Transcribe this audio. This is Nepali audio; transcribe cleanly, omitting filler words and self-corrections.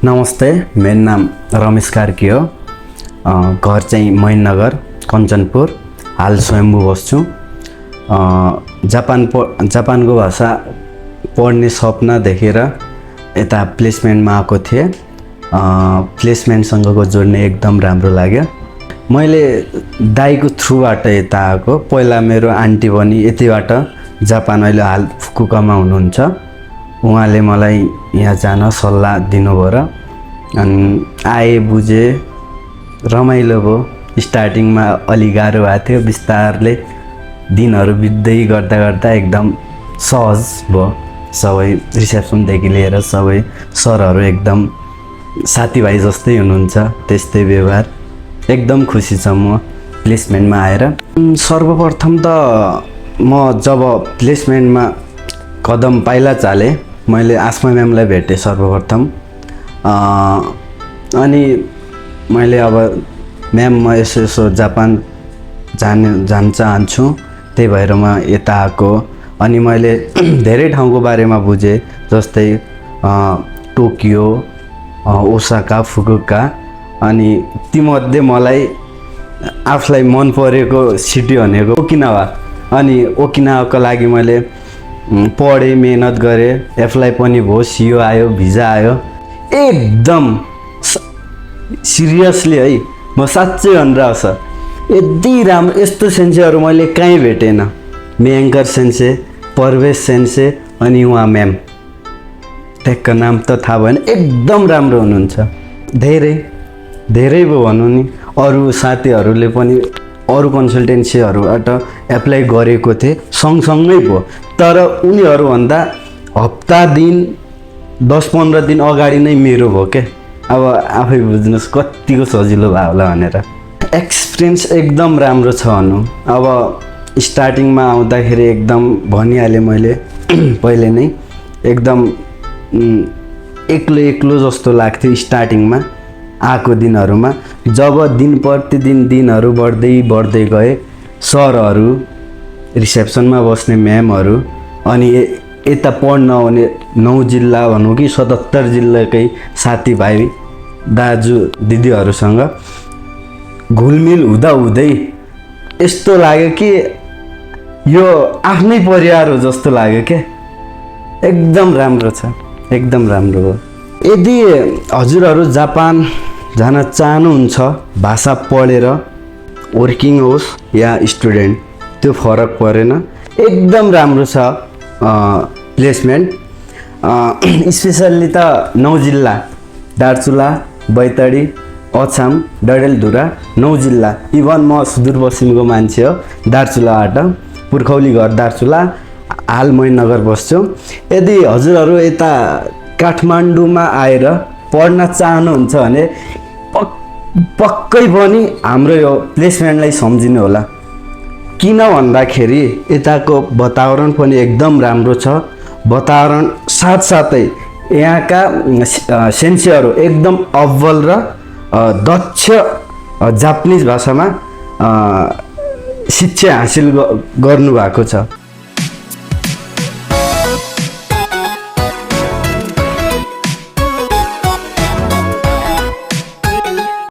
नमस्ते, मेरो नाम रमेश कार्की हो। घर चाहिँ मैननगर कञ्चनपुर। हाल स्वयम्भू बस्छु। जापानको भाषा पढ्ने सपना देखेर यता प्लेसमेन्टमा आएको थिएँ। प्लेसमेन्टसँगको जोड्ने एकदम राम्रो लाग्यो। मैले दाइको थ्रुबाट यता आएको। पहिला मेरो आन्टी पनि यतिबाट जापान अहिले हाल फुकुकामा हुनुहुन्छ। उहाँले मलाई यहाँ जान सल्लाह दिनुभयो र अनि आए बुझे रमाइलो भयो। स्टार्टिङमा अलि गाह्रो भएको थियो, बिस्तारले दिनहरू बित्दै गर्दा गर्दा एकदम सहज भयो। सबै रिसेप्सनदेखि लिएर सबै सरहरू एकदम साथीभाइ जस्तै हुनुहुन्छ, त्यस्तै व्यवहार। एकदम खुसी छ म प्लेसमेन्टमा आएर। सर्वप्रथम त म जब प्लेसमेन्टमा कदम पाइला चालेँ, मैले आस्मा म्यामलाई भेटेँ सर्वप्रथम। अनि मैले अब म्याम म यसो जापान जान चाहन्छु, त्यही भएर म यता आएको। अनि मैले धेरै ठाउँको बारेमा बुझेँ, जस्तै टोकियो, ओसाका, फुकुका। अनि तीमध्ये मलाई आफूलाई मन परेको सिटी भनेको ओकिनावा। अनि ओकिनावाको लागि मैले पढेँ, मेहनत गरेँ, एप्लाई पनि भयो, सियो आयो, भिजा आयो। एकदम सिरियसली है, म साँच्चै भनेर छ, यति राम्रो यस्तो सेन्सेहरू मैले कहीँ भेटेन। मेयङ्कर सेन्से, परवेश सेन्से, अनि उहाँ म्याम, ट्याक्क नाम त थाहा भएन, एकदम राम्रो हुनुहुन्छ। धेरै भयो भनौँ नि। अरू साथीहरूले पनि अरू कन्सल्टेन्सीहरूबाट एप्लाई गरेको थिएँ, सँगसँगै भयो। तर उनीहरूभन्दा हप्ता दिन 10-15 दिन अगाडि नै मेरो भयो क्या। अब आफै बुझ्नुहोस् कतिको सजिलो भयो होला भनेर। एक्सपिरियन्स एकदम राम्रो छ भनौँ। अब स्टार्टिङमा आउँदाखेरि एकदम भनिहालेँ मैले पहिले नै, एकदम एक्लो जस्तो लाग्थ्यो स्टार्टिङमा आएको दिनहरूमा। जब दिन प्रतिदिन दिनहरू बढ्दै गए, सरहरू, रिसेप्सनमा बस्ने म्यामहरू, अनि यता पढ्न आउने 9 जिल्ला भनौँ कि 77 जिल्लाकै साथीभाइ दाजु दिदीहरूसँग घुलमिल हुँदै यस्तो लाग्यो कि यो आफ्नै परिवार हो जस्तो लाग्यो क्या। एकदम राम्रो छ, एकदम राम्रो हो। यदि हजुरहरू जापान जान चाहनुहुन्छ, भाषा पढेर, वर्किङ होस् या स्टुडेन्ट, त्यो फरक परेन। एकदम राम्रो छ प्लेसमेन्ट। स्पेसल्ली त 9 जिल्ला, दार्चुला, बैतडी, अछाम, डडेलधुरा, 9 जिल्ला। इभन म सुदूरपश्चिमको मान्छे हो, दार्चुलाबाट, पुर्खौली घर दार्चुला, हाल मैननगर बस्छु। यदि हजुरहरू यता काठमाडौँमा आएर पढ्न चाहनुहुन्छ भने पक्कै पनि हाम्रो यो प्लेसमेन्टलाई सम्झिनु होला। किन भन्दाखेरि यताको वातावरण पनि एकदम राम्रो छ। वातावरण साथसाथै यहाँका सेन्सेहरू एकदम अव्वल र दक्ष जापानिज भाषामा शिक्षा हासिल गर्नुभएको छ।